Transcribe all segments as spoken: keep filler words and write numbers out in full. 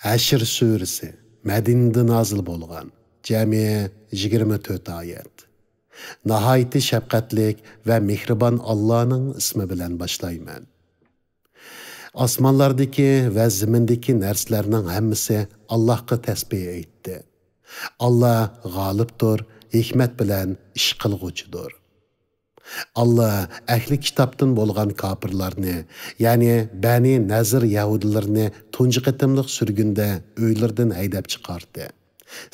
ھەشر سۈرىسى، مەدىنىدە نازىل بولغان، جەمئىي يىگىرمە تۆت ئايەت. ناھايىتى شەپقەتلىك ۋە مېھرىبان ئاللانىڭ ئىسمى بىلەن باشلايمەن. ئاسمانلاردىكى ۋە زېمىندىكى نەرسىلەرنىڭ ھەممىسى ئاللاھقا تەسبىھ ئېيتتى. ئاللا غالىبتۇر، ھېكمەت بىلەن ئىش قىلغۇچىدۇر. ئاللا ئەھلى كىتابتىن بولغان كاپىرلارنى، يەنى بەنى نەزىر يەھۇدىيلىرىنى تۇنجى قېتىملىق سۈرگۈندە ئۆيلىرىدىن ھەيدەپ چىقاردى.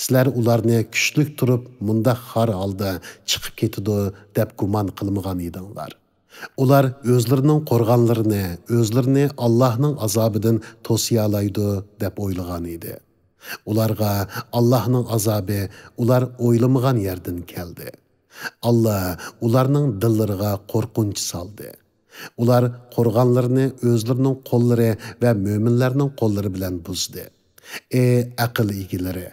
سىلەر ئۇلارنى كۈچلۈك تۇرۇپ مۇنداق خار ھالدا چىقىپ كېتىدۇ دەپ گۇمان قىلمىغان ئىدىڭلار. ئۇلار ئۆزلىرىنىڭ قورغانلىرىنى، ئۆزلىرىنى ئاللاھنىڭ ئازابىدىن توسىيالايدۇ دەپ ئويلىغان ئىدى. ئۇلارغا ئاللاھنىڭ ئازابى ئۇلار ئويلىمىغان يەردىن كەلدى. ئاللا ئۇلارنىڭ دىللىرىغا قورقۇنچ سالدى. ئۇلار قورغانلىرىنى ئۆزلىرىنىڭ قوللىرى ۋە مۆمىنلەرنىڭ قوللىرى بىلەن بۇزدى. ئى ئەقىل ئىگىلىرى!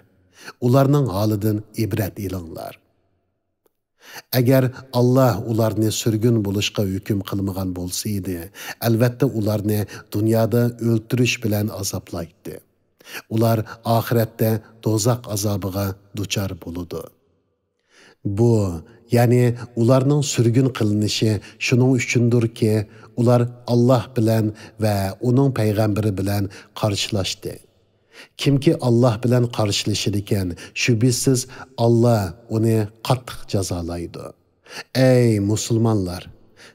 ئۇلارنىڭ ھالىدىن ئىبرەت ئېلىڭلار. ئەگەر ئاللا ئۇلارنى سۈرگۈن بولۇشقا ھۆكۈم قىلمىغان بولسا ئىدى، ئەلۋەتتە ئۇلارنى دۇنيادا ئۆلتۈرۈش بىلەن ئازابلايتتى. ئۇلار ئاخىرەتتە دوزاخ ئازابىغا دۇچار بولىدۇ. بۇ، يەنى ئۇلارنىڭ سۈرگۈن قىلىنىشى شۇنىڭ ئۈچۈندۇركى، ئۇلار ئاللا بىلەن ۋە ئۇنىڭ پەيغەمبىرى بىلەن قارشىلاشتى. كىمكى ئاللا بىلەن قارشىلىشىدىكەن، شۈبھىسىز ئاللا ئۇنى قاتتىق جازالايدۇ. ئەي مۇسۇلمانلار!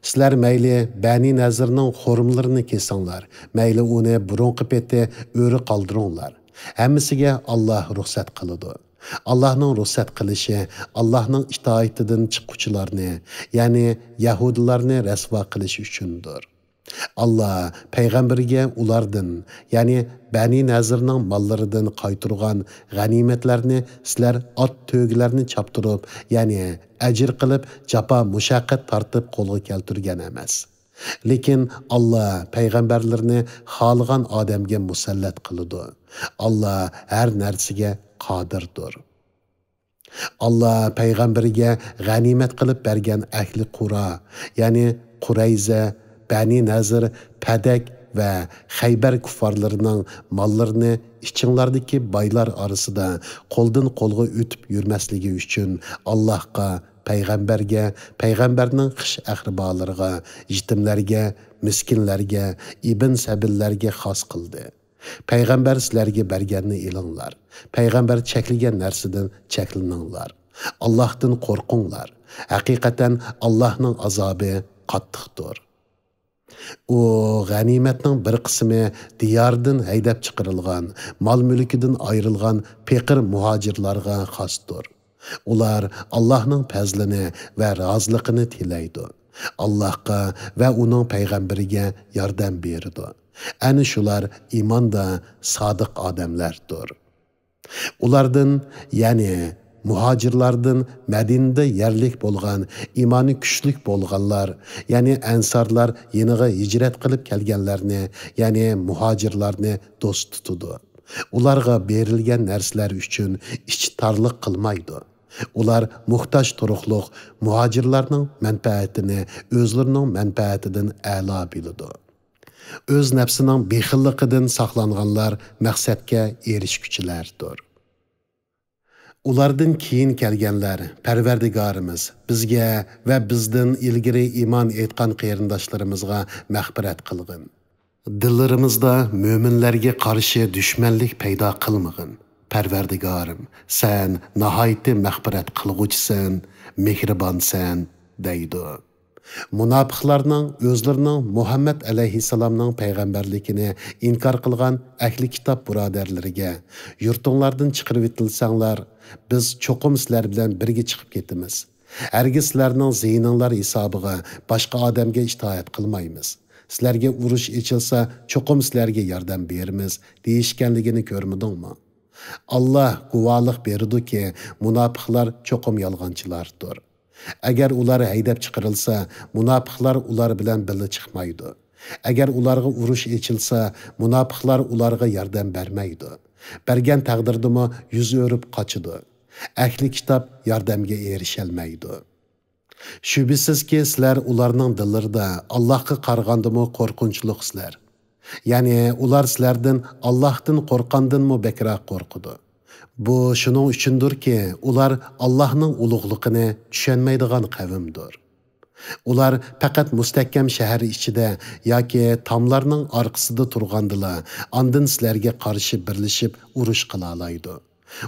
سىلەر مەيلى بەنى نەزىرنىڭ خورمىلىرىنى كېسىڭلار، مەيلى ئۇنى بۇرۇنقى پېتى ئۆرە قالدۇرۇڭلار. ھەممىسىگە ئاللا رۇخسەت قىلىدۇ. ئاللاھنىڭ رۇخسەت قىلىشى ئاللاھنىڭ ئىتائىتىدىن چىققۇچىلارنى، يەنى يەھۇدىيلارنى رەسۋا قىلىش ئۈچۈندۇر. ئاللا پەيغەمبىرىگە ئۇلاردىن، يەنى بەنى نەزىرنىڭ ماللىرىدىن قايتۇرغان غەنىيمەتلەرنى سىلەر ئات تۆگىلەرنى چاپتۇرۇپ، يەنى ئەجىر قىلىپ، جاپا مۇشەققەت تارتىپ قولغا كەلتۈرگەن ئەمەس. لېكىن ئاللا پەيغەمبەرلىرىنى خالىغان ئادەمگە مۇسەللەت قىلىدۇ. ئاللا ھەر نەرسىگە قادىردۇر. ئاللا پەيغەمبىرىگە غەنىيمەت قىلىپ بەرگەن ئەھلى قۇرا، يەنى قۇرەيزە، بەنى نەزىر، پەدەك ۋە خەيبەر كۇففارلىرىنىڭ ماللىرىنى ئىچىڭلاردىكى بايلار ئارىسىدا قولدىن قولغا ئۆتۈپ يۈرمەسلىكى ئۈچۈن ئاللاھقا، پەيغەمبەرگە، پەيغەمبەرنىڭ خىش ئەقرىبالىرىغا، يېتىملەرگە، مىسكىنلەرگە، ئىبن سەبىللەرگە خاس قىلدى. پەيغەمبەر سىلەرگە بەرگەننى ئېلىڭلار. پەيغەمبەر چەكلىگەن نەرسىدىن چەكلىنىڭلار. ئاللاھتىن قورقۇڭلار. ھەقىقەتەن ئاللاھنىڭ ئازابى قاتتىقتۇر. ئۇ غەنىيمەتنىڭ بىر قىسمى دىياردىن ھەيدەپ چىقىرىلغان، مال-مۈلكىدىن ئايرىلغان پېقىر مۇھاجىرلارغا خاستۇر. ئۇلار ئاللاھنىڭ پەزلىنى ۋە رازىلىقىنى تىلەيدۇ. ئاللاھقا ۋە ئۇنىڭ پەيغەمبىرىگە ياردەم بېرىدۇ. ئەنە شۇلار ئىماندا سادىق ئادەملەردۇر. ئۇلاردىن، يەنى مۇھاجىرلاردىن مەدىنىدە يەرلىك بولغان، ئىمانى كۈچلۈك بولغانلار، يەنى ئەنسارلار يېنىغا ھىجرەت قىلىپ كەلگەنلەرنى، يەنى مۇھاجىرلارنى دوست تۇتىدۇ. ئۇلارغا بېرىلگەن نەرسىلەر ئۈچۈن ئىچ تارلىق قىلمايدۇ. ئۇلار موھتاج تۇرۇقلۇق مۇھاجىرلارنىڭ مەنپەئەتىنى ئۆزلىرىنىڭ مەنپەئەتىدىن ئەلا بىلىدۇ. ئۆز نەپسىنىڭ بېخىللىقىدىن ساقلانغانلار مەقسەتكە ئېرىشكۈچىلەردۇر. ئۇلاردىن كېيىن كەلگەنلەر، پەرۋەردىگارىمىز، بىزگە ۋە بىزدىن ئىلگىرى ئىمان ئېيتقان قېرىنداشلىرىمىزغا مەغپىرەت قىلغىن. دىللىرىمىزدا مۆمىنلەرگە قارشى دۈشمەنلىك پەيدا قىلمىغىن. پەرۋەردىگارىم، سەن ناھايىتى مەغپىرەت قىلغۇچىسەن، مېھرىبانسەن، دەيدۇ. مۇناپىقلارنىڭ ئۆزلىرىنىڭ مۇھەممەد ئەلەيھىسسالامنىڭ پەيغەمبەرلىكىنى ئىنكار قىلغان ئەھلى كىتاب بۇرادەرلىرىگە، يۇرتۇڭلاردىن چىقىرىۋېتىلسەڭلار، بىز چوقۇم سىلەر بىلەن بىرگە چىقىپ كېتىمىز. ھەرگىز سىلەرنىڭ زىيىنىڭلار ھېسابىغا باشقا ئادەمگە ئىتائەت قىلمايمىز. سىلەرگە ئۇرۇش ئېچىلسا، چوقۇم سىلەرگە ياردەم بېرىمىز، دېيىشكەنلىكىنى كۆرمىدىڭمۇ؟ ئاللا گۇۋاھلىق بېرىدۇكى، مۇناپىقلار چوقۇم يالغانچىلاردۇر. ئەگەر ئۇلار ھەيدەپ چىقىرىلسا، مۇناپىقلار ئۇلار بىلەن بىللە چىقمايدۇ. ئەگەر ئۇلارغا ئۇرۇش ئېچىلسا، مۇناپىقلار ئۇلارغا ياردەم بەرمەيدۇ. بەرگەن تەقدىردىمۇ يۈز ئۆرۈپ قاچىدۇ. ئەھلى كىتاب ياردەمگە ئېرىشەلمەيدۇ. شۈبھىسىزكى، سىلەر ئۇلارنىڭ دىللىرىدا ئاللاھقا قارىغاندىمۇ قورقۇنچلۇقسىلەر. يەنى ئۇلار سىلەردىن ئاللاھتىن قورققاندىنمۇ بەكرەك قورقىدۇ. بۇ شۇنىڭ ئۈچۈندۇركى، ئۇلار ئاللاھنىڭ ئۇلۇغلۇقىنى چۈشەنمەيدىغان قەۋمدۇر. ئۇلار پەقەت مۇستەھكەم شەھەر ئىچىدە ياكى تاملارنىڭ ئارقىسىدا تۇرغاندىلا، ئاندىن سىلەرگە قارشى بىرلىشىپ ئۇرۇش قىلالايدۇ.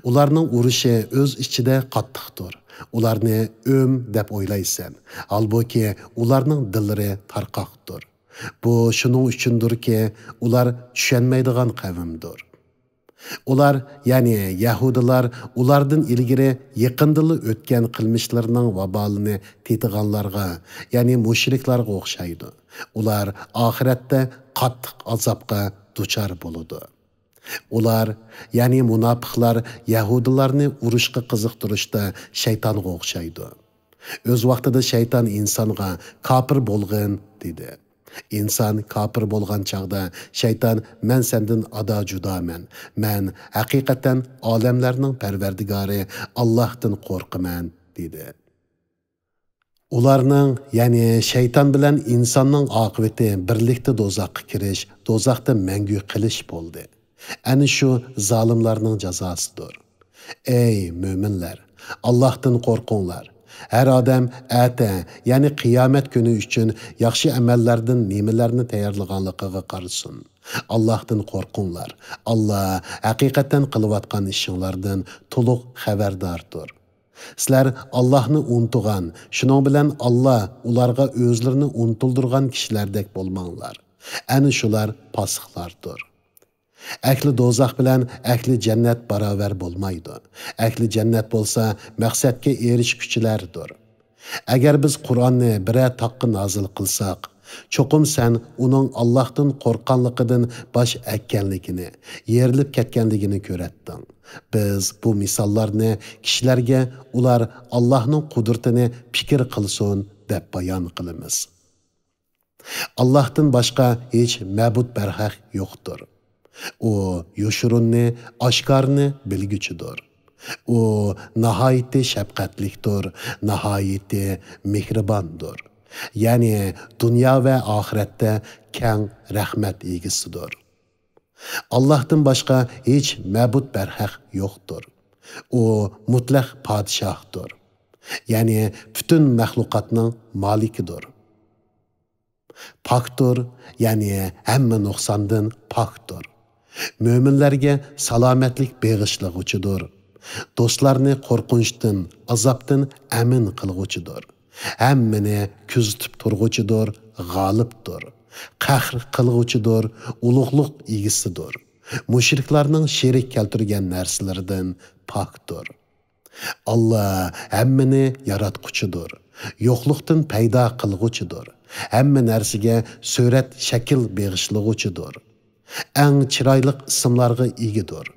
ئۇلارنىڭ ئۇرۇشى ئۆز ئىچىدە قاتتىقتۇر. ئۇلارنى ئۆم دەپ ئويلايسەن. ھالبۇكى، ئۇلارنىڭ دىللىرى تارقاقتۇر. بۇ شۇنىڭ ئۈچۈندۇركى، ئۇلار چۈشەنمەيدىغان قەۋمدۇر. ئۇلار، يەنى يەھۇدىيلار ئۇلاردىن ئىلگىرى يېقىندىلا ئۆتكەن قىلمىشلىرىنىڭ ۋابالىنى تېتىغانلارغا، يەنى مۇشرىكلارغا ئوخشايدۇ. ئۇلار ئاخىرەتتە قاتتىق ئازابقا دۇچار بولىدۇ. ئۇلار، يەنى مۇناپىقلار يەھۇدىيلارنى ئۇرۇشقا قىزىقتۇرۇشتا شەيتانغا ئوخشايدۇ. ئۆز ۋاقتىدا شەيتان ئىنسانغا «كاپىر بولغىن» دېدى. ئىنسان كاپىر بولغان چاغدا شەيتان «مەن سەندىن ئادا جۇدامەن، مەن ھەقىقەتەن ئالەملەرنىڭ پەرۋەردىگارى ئاللاھتىن قورقىمەن» دېدى. ئۇلارنىڭ، يەنى شەيتان بىلەن ئىنساننىڭ ئاقىۋىتى بىرلىكتە دوزاخقا كىرىش، دوزاختا مەڭگۈ قېلىش بولدى. ئەنە شۇ زالىملارنىڭ جازاسىدۇر. ئەي مۆمىنلەر، ئاللاھتىن قورقۇڭلار. ھەر ئادەم ئەتە، يەنى قىيامەت كۈنى ئۈچۈن ياخشى ئەمەللەردىن نېمىلەرنى تەييارلىغانلىقىغا قارىسۇن. ئاللاھتىن قورقۇڭلار. ئاللا ھەقىقەتەن قىلىۋاتقان ئىشىڭلاردىن تولۇق خەۋەرداردۇر. سىلەر ئاللاھنى ئۇنتۇغان، شۇنىڭ بىلەن ئاللا ئۇلارغا ئۆزلىرىنى ئۇنتۇلدۇرغان كىشىلەردەك بولماڭلار. ئەنە شۇلار پاسىقلاردۇر. ئەھلى دوزاخ بىلەن ئەھلى جەننەت باراۋەر بولمايدۇ. ئەھلى جەننەت بولسا مەقسەتكە ئېرىشكۈچىلەردۇر. ئەگەر بىز قۇرئاننى بىرەر تاغقا نازىل قىلساق، چوقۇم سەن ئۇنىڭ ئاللاھتىن قورققانلىقىدىن باش ئەگكەنلىكىنى، يېرىلىپ كەتكەنلىكىنى كۆرەتتىڭ. بىز بۇ مىساللارنى كىشىلەرگە ئۇلار ئاللاھنىڭ قۇدرىتىنى پىكىر قىلسۇن دەپ بايان قىلىمىز. ئاللاھتىن باشقا ھېچ مەبۇد بەرھەق يوقتۇر. ئۇ يوشۇرۇننى، ئاشكارىنى بىلگۈچىدۇر. ئۇ ناھايىتى شەپقەتلىكتۇر، ناھايىتى مېھرىباندۇر. يەنى دۇنيا ۋە ئاخىرەتتە كەڭ رەھمەت ئىگىسىدۇر. ئاللاھتىن باشقا ھېچ مەبۇد بەرھەق يوقتۇر. ئۇ مۇتلەق پادىشاھتۇر. يەنى پۈتۈن مەخلۇقاتنىڭ مالىكىدۇر. پاكتۇر، يەنى ھەممە نۇقساندىن پاكتۇر. مۆمىنلەرگە سالامەتلىك بېغىشلىغۇچىدۇر. دوستلارنى قورقۇنچتىن، ئازابتىن ئەمىن قىلغۇچىدۇر. ھەممىنى كۆزىتىپ تۇرغۇچىدۇر، غالىبتۇر. قەھر قىلغۇچىدۇر، ئۇلۇغلۇق ئىگىسىدۇر. مۇشرىكلارنىڭ شېرىك كەلتۈرگەن نەرسىلىرىدىن پاكتۇر. ئاللا ھەممىنى ياراتقۇچىدۇر، يوقلۇقتىن پەيدا قىلغۇچىدۇر، ھەممە نەرسىگە سۈرەت، شەكىل بېغىشلىغۇچىدۇر. ئەڭ چىرايلىق ئىسىملارغا ئىگىدۇر.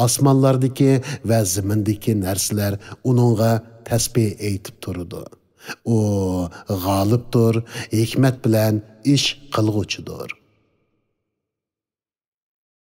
ئاسمانلاردىكى ۋە زېمىندىكى نەرسىلەر ئۇنىڭغا تەسبىھ ئېيتىپ تۇرىدۇ. ئۇ غالىبتۇر، ھېكمەت بىلەن ئىش قىلغۇچىدۇر.